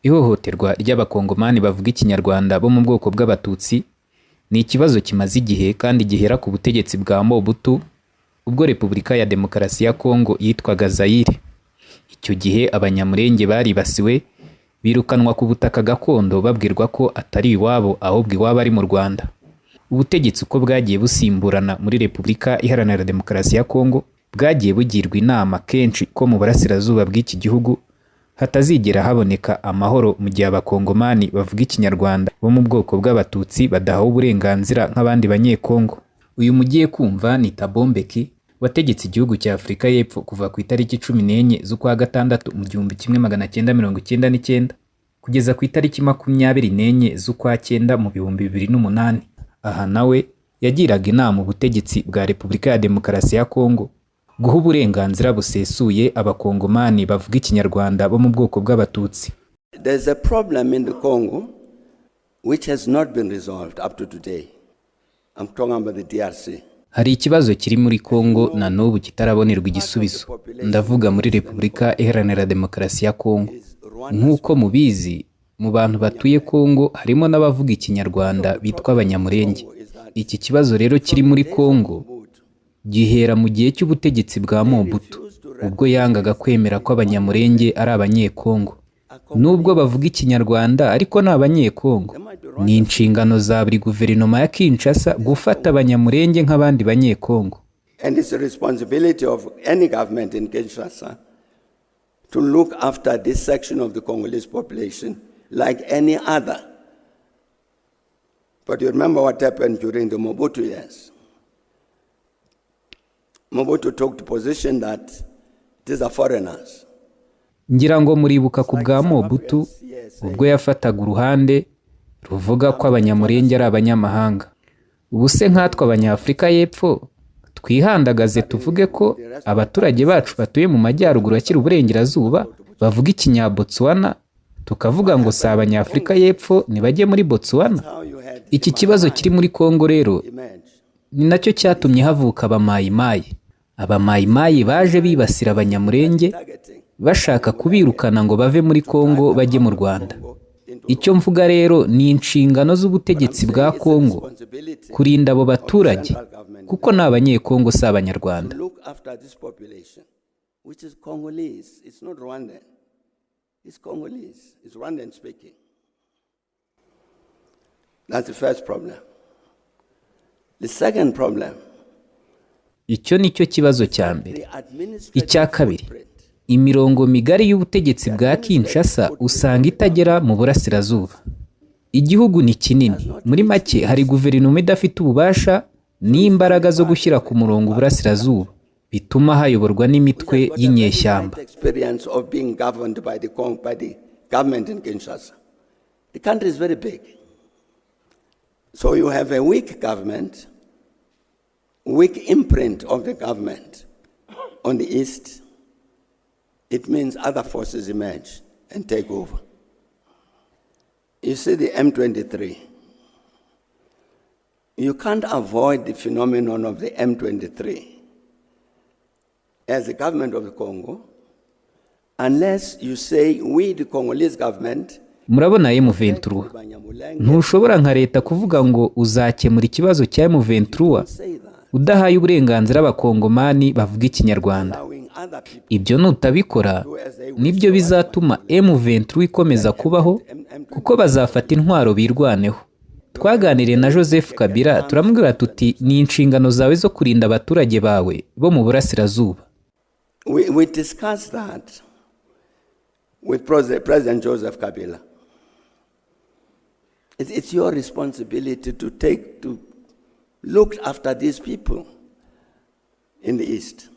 Ihohoterwa ry'Abakongomani bavuga Ikinyarwanda bo mu bwoko bw'Abatutsi ni ikibazo kimaze igihe kandi gihera ku butegetsi bwa Mobutu, ubwo Repubulika ya Demokarasi ya Kongo yitwaga Zaire. Icyo gihe Abanyamulenge baribasiwe, birukanwa ku butaka gakondo, babwirwa ko atari iwabo, ahubwo iwabo ari mu Rwanda. Ubutegetsi uko bwagiye busimburana muri Repubulika Iharanira Demokarasi ya Kongo bwagiye bugirwa inama kenshi ko mu burasirazuba bw'iki gihugu hatazigera haboneka amahoro mu gihe Abakongomani bavuga Ikinyarwanda bo mu bwoko bw'Abatutsi badahawe uburenganzira nk'abandi Banyekongo. Uyu mugiye kumva ni Thabo Mbeki, wategetse igihugu cya Afurika y'Epfo kuva ku itariki 14 z'ukwa gatandatu mu 1999 kugeza ku itariki 24 z'ukwa cyenda mu 2008. Aha nawe yagiraga inama ubutegetsi bwa Repubulika ya Demokarasi ya Kongo guha uburenganzira busesuye Abakongomani bavuga Ikinyarwanda bo mu bwoko bw'Abatutsi. There's a problem in the Congo which has not been resolved up to today. I'm talking about the DRC. Hari ikibazo kiri muri Kongo na n'ubu kitarabonerwa igisubizo. Ndavuga muri Repubulika Iharanira Demokarasi ya Kongo. Nk'uko mubizi, mu bantu batuye Kongo harimo n'abavuga Ikinyarwanda bitwa Abanyamulenge. Iki kibazo rero kiri muri Kongo gihera mu gihe cy'ubutegetsi bwa Mobutu, ubwo yangaga kwemera ko Abanyamulenge ari Abanyekongo. Nubwo bavuga Ikinyarwanda, ariko ni Abanyekongo. Ni inshingano za buri guverinoma ya Kinshasa gufata Abanyamulenge nk'abandi Banyekongo. And it's the responsibility of any government in Kinshasa to look after this section of the Congolese population like any other. But you remember what happened during the Mobutu years. Mobutu took the position that these are foreigners. Ngira ngo muribuka ku bwa Mobutu, ubwo yafataga uruhande ruvuga ko Abanyamulenge ari abanyamahanga. Ubu se nkatwe Abanyafurika y'Epfo twihandagaze tuvuge ko abaturage bacu batuye mu majyaruguru akiri uburengerazuba bavuga Ikinyabotswana, tukavuga ngo si Abanyafurika y'Epfo, ntibajye muri Botswana? Iki kibazo kiri muri Kongo rero ni nacyo cyatumye havuka Abamayimayi. Abamayimayi baje bibasira Abanyamulenge, bashaka kubirukana ngo bave muri Kongo bajye mu Rwanda. Icyo mvuga rero, ni inshingano z'ubutegetsi bwa Kongo kurinda abo baturage, kuko ni Abanyekongo, si Abanyarwanda. Look after this population, which is Congolese. It's not Rwandan. It's Congolese. It's Rwandan speaking. That's the first problem. The second problem, Icyo ni cyo kibazo cya mbere. the administrative Icya kabiri, footprint. imirongo migari y'ubutegetsi bwa Kinshasa usanga itagera mu burasirazuba. Igihugu ni kinini. Muri make, hari guverinoma idafite ububasha n'imbaraga zo gushyira ku murongo uburasirazuba, bituma hayoborwa n'imitwe y'inyeshyamba. Experience of being governed by the government in Kinshasa. The country is very big. So you have a weak government, weak imprint of the government on the east. It means other forces emerge and take over. You see the M23. You can't avoid the phenomenon of the M23 as the government of the Congo unless you say we, the Congolese government, Murabona M23. Ntushobora nka leta kuvuga ngo uzakemura ikibazo cya M23 say that, udahaye uburenganzira Abakongomani bavuga Ikinyarwanda. Allowing other people Ibyo nutabikora, nibyo bizatuma M23 ikomeza kubaho, kuko bazafata intwaro birwaneho. Twaganiriye na Joseph Kabila, turamubwira tuti ni inshingano zawe zo kurinda abaturage bawe bo mu burasirazuba. We discussed that with President Joseph Kabila. It's your responsibility to look after these people in the East.